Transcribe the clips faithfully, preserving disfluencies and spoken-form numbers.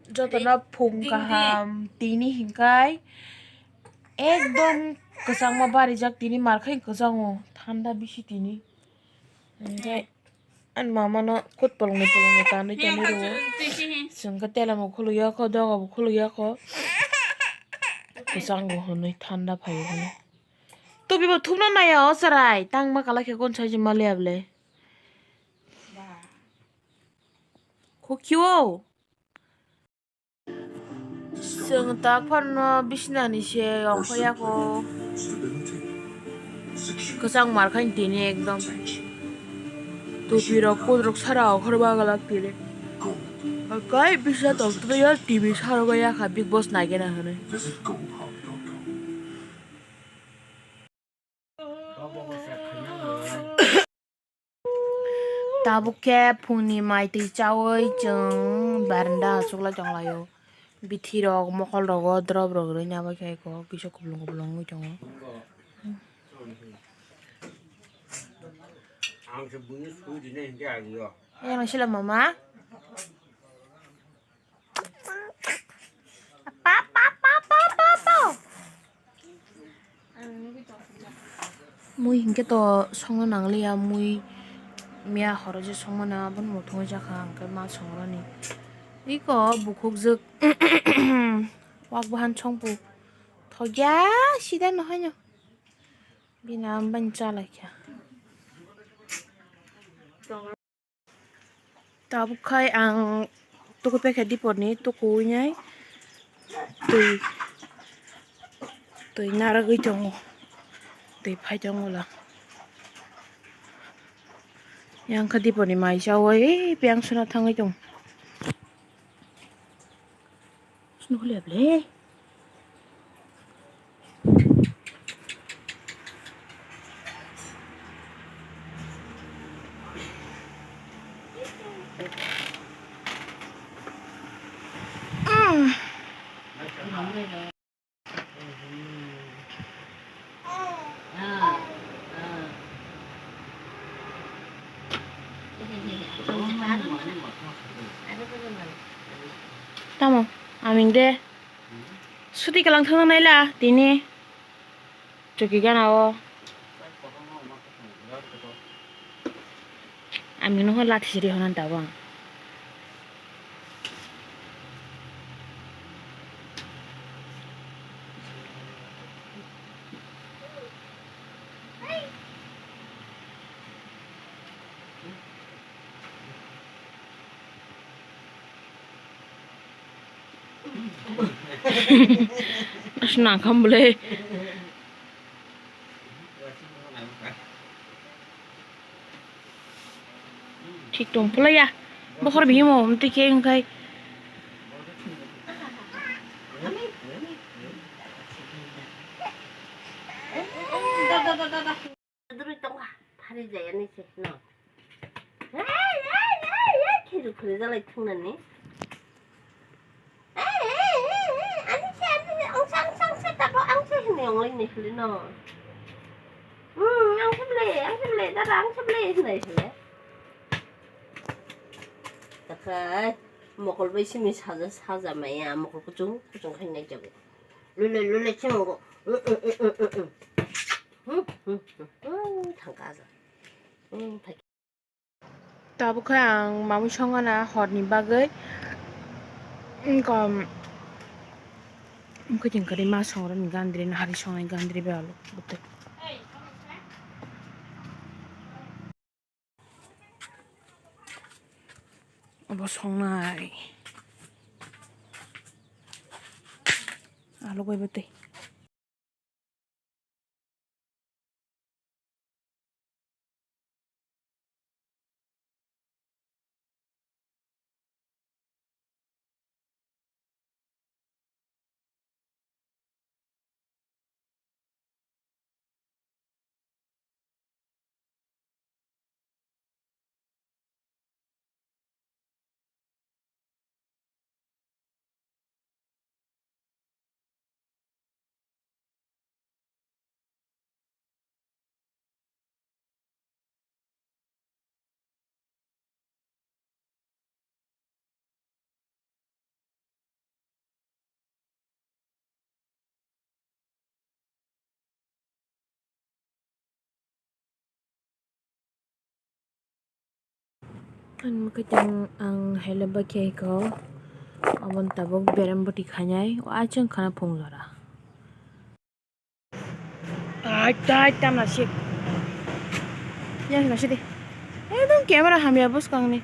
Jotono phung kaham tini hinkai ekdom kwchangma barijak tini, markhai kwchango, thanda bisi tini. Hinkhe ani mamano kut polongni polongni kanwi tonwi rwo. Chwng khe telamo khulukya kho, doga bo khulukya kho. Kwchango hwnwi thanda phaio hwnwi. Topibo thumna naiya o chwrai, tangma kala khe gon sai se maliya bwle. Khukhiwo. Chwng tak phano bisnani se ongkhorya kho. Kwchang markhaini tini ekdom. Tupirok kudrok sara ongkhor bagalak tini. Hakai bisa tongtwtwi o T V sarok yakha Bigg Boss naigena hwnwi. Tabuk khe phungni mai twi chaui chwng veranda achuk lai tong laio. Bithi rok, mokol rogo drop rok rwui nai bai khe kok kisa kuplung kuplung wngwi tongo. Yang sila mama. Pa, pa, pa, pa, pa, pa. Mui hinkhe to songna nangliya, mui miya horo je songmano abono muthungwi jakha, hwnkhe ma songrani. Iko bukhukjwk wak bahan songpuk thokya sida no haino. Bini ama bini cha lai kha. Tabuk khai ang tuku pekha dipor ni tuku winai twi, twi naragwi tongo, twi phai tongo la. Yang kha dipor ni mai chaui piyang suna thangwi tongo. Snow leble. Tamo, aming de. Suti kalang thangna naila, tini. Chuki gana o. Aming no lathi siri honan tabang. Asna kham bole. Thik tong phlai ya. Bokhor bihimo, mtwi khe wngkhai. Duri tonga, phari jaya ni se, no. Hey, hey, hey, hey, khiru khiru jalai thungnani. Ani se, ani se, ang sang, sang se, tabo ang se hini ang lai ni hili no. Hmm, ang se ble, ang se ble, dada ang se ble hinai hili. Takhai, mokol bai simi saja, saja maya, mokol kuchung, kuchung khai nai jago. Lule, lule, se mongo. Hmm, hmm, hmm, hmm, hmm, hmm. Hmm, hmm, hmm, hmm, thangka aja. Hmm, thangka. Tabuk khe ang mamui songana horni bagwi. Wngkha, wngkha chwng kwrwi ma songrani gandri, nahari songnai gandri bai alu bwtwi. Obo songnai alu bai bwtwi. Ang khe tang ang hello ba khe ko. Abon tabuk berem bwtwi khainai. O achang khana phung lora. Ai tai tam na sik. Yang na sidi. Ekdom camera hamya bwskang ni.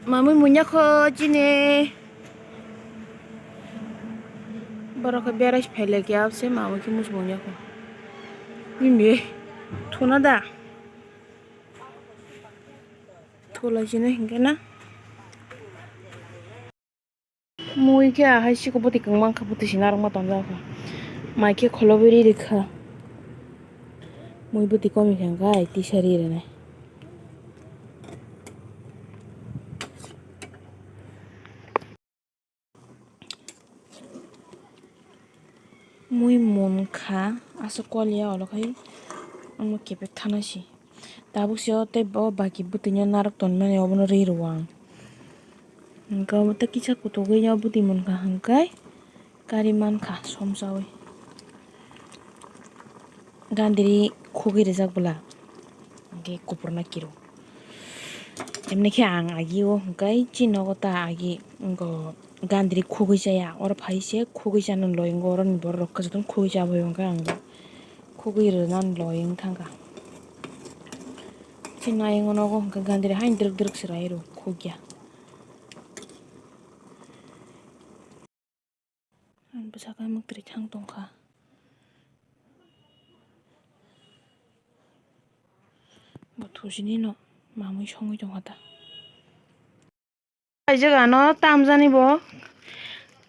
Mamui munya kho chini. Borok khe berai phailai khe abse mamui khe muchung munya kho. Bini thuna da. Thulai sini hinkhe na. Mui khe ahai siko bwtwi kwngma wngkha, bwtwi se narwkma tonjak kha. Mai khe kholobo ri rwkha. Mui bwtwi komi khe hwnkhai tisa ri rwnai. Mui munkha aswk kol ya olo khai omo kepek thana si. Tabuk se o tei bo baki bwtwino narwk tonmani obono ri rw ang. Hwnkhe omo tei kisa kutukgwi o bwtwi munkha hwnkhe kari mankha somsaui. Gandri khugwi rijak bwla hwnkhe kupurna kiro. Emni khe ang agi o hwnkhe chini nogo ta agi wngkha. Gandri khugwi chaya, oro phai se khugwi chanani loi wngkha, oroni borok rok kwchwtwng khugwi chabai wngkha, ang bo khugwi rwnani loi wngkha. Chini ayang nogo hwnkha gandri haino dwrwk dwrwk se rai rw khugya. Ang bwsakhe mwktwrwi thang tongkha. Bo thusini no mamui songwi tongkha ta. Kaijak ano tamjani bo.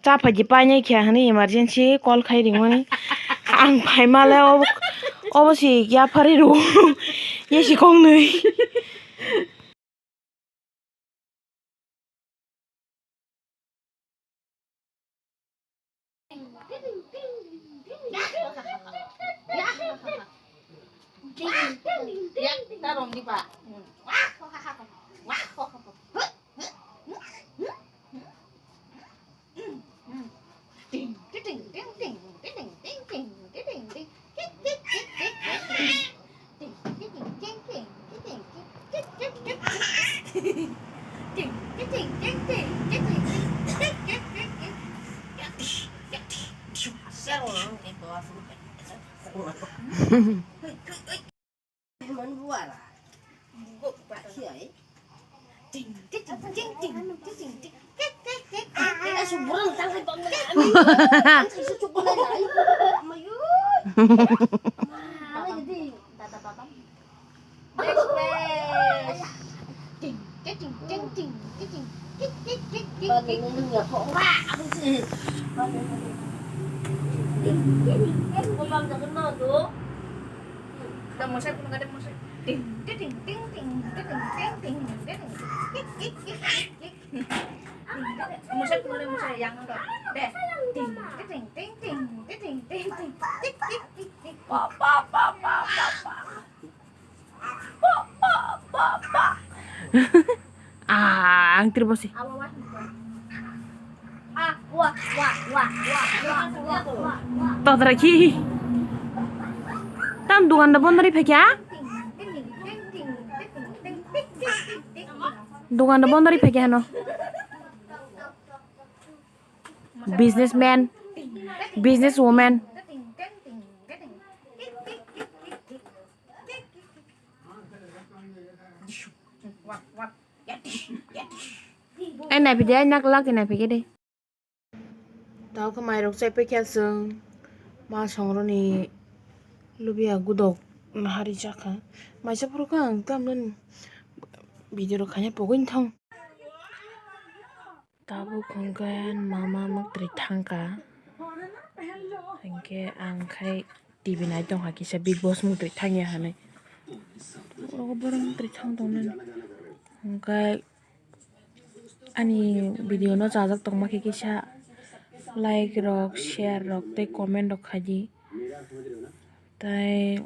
Chaphaji painai khe hwnwi emergency call khai ringmani. Ang phaimale obo, obo si yaphari rw. Yesi kongnwi. Musai phunuknai musai yang wngkha. De. Ting, ting, ting. Pa, pa, pa, pa, pa, pa. Pa, pa, pa, pa. Ah, ang tiri bosi. Todra ki. Tam dukan da bondari phekya? Dukan da bondari phekya hano. Businessman, businesswoman. Ai naiphidi, ai nak lak naiphidi de. Tao khe mairok chaipai khe chwng ma songroni lubia gudok nahari chakha. Maisa phuru khe ang tamni video rok khaina pogwi thang. Tabuk hwnkhe mama mwktwi thangkha, hinkhe ang khai T V nai tongkha kisa Bigg Boss mwktwi thangya hinwi. Oro borok mwktwi thang tongnani. Hwnkhe ani video no chajak tongma khe kisa like rok, share rok tei comment rok khaidi. Tai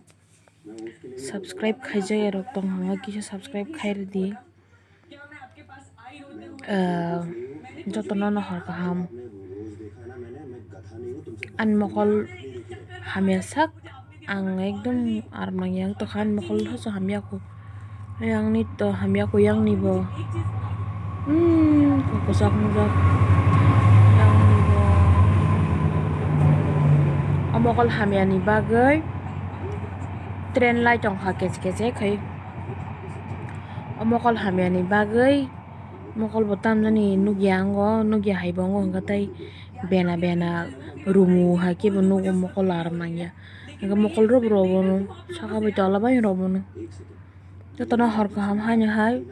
subscribe khaijak rok tong hwnba kisa subscribe khai rwdi. Ah, jotono no hor kaham. Ani mokol hamya sak, ang ekdom aram nangya wng tongkha, ani mokol hoso hamya kho. Ayang ni to hamya ko yang ni bo. Hmm, ko kosak nujak. Yang ni bo. O mokol hamya ni bagwi train lai tong kha keche keche khai. O mokol hamya ni bagwi mokol bo tamjani nukya ango, nukya hai bo ango hwnkhe tei bena bena rumu hai khe bo nugo mokol aro nangya. Hwnkhe mokol rok bo rw bono saka bai tola bai rw bono. Jotono hor kaham haino hai